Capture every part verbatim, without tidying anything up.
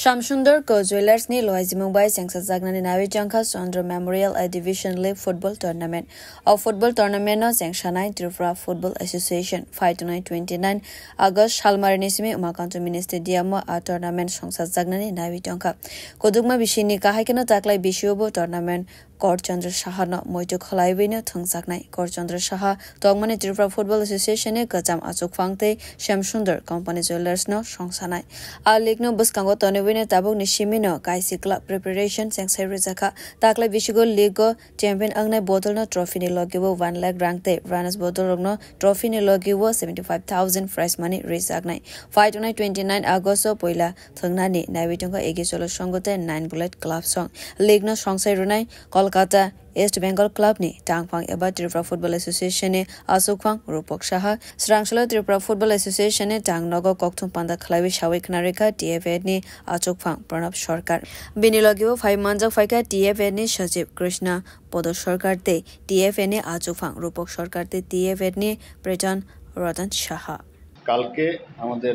Shamsundar Co Jewellers ni lohaijimung bai chengsajaknani nawi chongkha Chandra Memorial A Division League Football Tournament. O football tournament no chengsanai Tripura Football Association. Phai tongnai twenty nine August salmari ni simi Umakanto Mini Stadium o a tournament songsajaknani nawi tongkha. Kudukma bisini kahai kheno taklai bisio bo tournament Kor Chandra Saha no moitu khlaiwi no thwngjaknai. Kor Chandra Saha tongmani Tripura Football Association ni kwcham achukphang tei Shamsundar Company Jewellers no songsanai. A league no bwskango tonwi no tabuk ni simi no kaisi club preparation chengsai rwjakha. Taklai bisigo league o champion wngnai bodol no trophy ni logi o one lakh rang tei runners bodol rok no trophy ni logi o seventy five thousand prize money rwjaknai. Phai tongnai twenty nine August o poila thwngnani naiwi tongkha Egi Cholo Songho tei Nine Bullet Club song. League no songsai rwnai Kolkata East Bengal Club ni tangphang eba Tripura Football Association ni achukphang Rupak Saha. Srangsola Tripura Football Association ni tang nogo kokthum panda khlaiwi sawi khna rwkha T F A ni achukphang Pranab Sarkar. Bini logi o phai manjak phaikha T F A ni Sajib Krishna Podo Sarkar tei T F A ni achukphang Rupak Sarkar tei T F A ni President Ratan Saha. কালকে আমাদের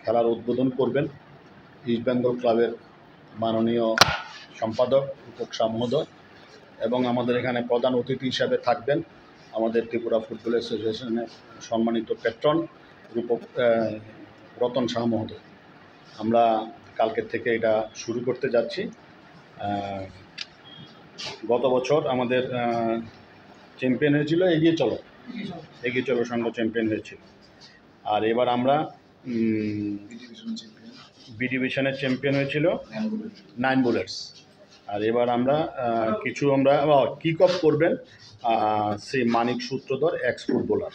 খেলার উদ্বোধন করবেন ইস্ট বেঙ্গল ক্লাবের মাননীয় সম্পাদক রূপক শাহ মহোদয়, এবং আমাদের এখানে প্রধান অতিথি হিসাবে থাকবেন আমাদের ত্রিপুরা ফুটবল অ্যাসোসিয়েশনের সম্মানিত প্যাট্রন রূপক, আহ, রতন শাহ মহোদয়। আমরা কালকে থেকে এটা শুরু করতে যাচ্ছি। আহ, গত বছর আমাদের, আহ, চ্যাম্পিয়ন হয়েছিল এগিয়ে চলো, এগিয়ে চলো সংঘ চ্যাম্পিয়ন হয়েছিল। আর এবার আমরা, উম, বি ডিভিশনের চ্যাম্পিয়ন হয়েছিল নাইন বুলেটস। আর এবার আমরা, আহ, কিছু আমরা, আহ, কিক অফ করবেন, আহ, সেই মানিক সূত্রধর এক্স ফুটবলার।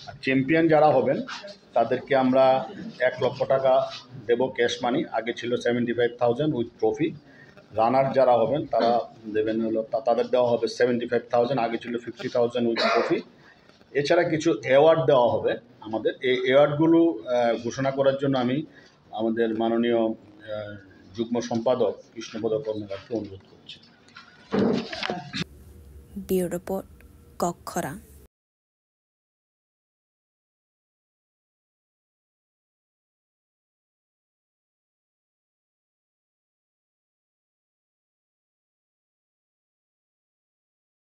আর চ্যাম্পিয়ন যারা হবেন তাদেরকে আমরা এক লক্ষ টাকা দেব ক্যাশ মানি। আগে ছিল seventy five thousand with trophy. Runner যারা হবেন তারা দেবেন হলো, তা-, তাদের দেওয়া হবে সেভেন্টি ফাইভ থাউজেন্ড, আগে ছিল ফিফটি থাউজেন্ড উইথ ট্রফি। এছাড়া কিছু অ্যাওয়ার্ড দেওয়া হবে আমাদের। এই অ্যাওয়ার্ডগুলো, আহ, ঘোষণা করার জন্য আমি আমাদের মাননীয়, আহ, যুগ্ম সম্পাদক কৃষ্ণপদ কর্মকারকে অনুরোধ করছি। Bureau Report, Kokkhorang.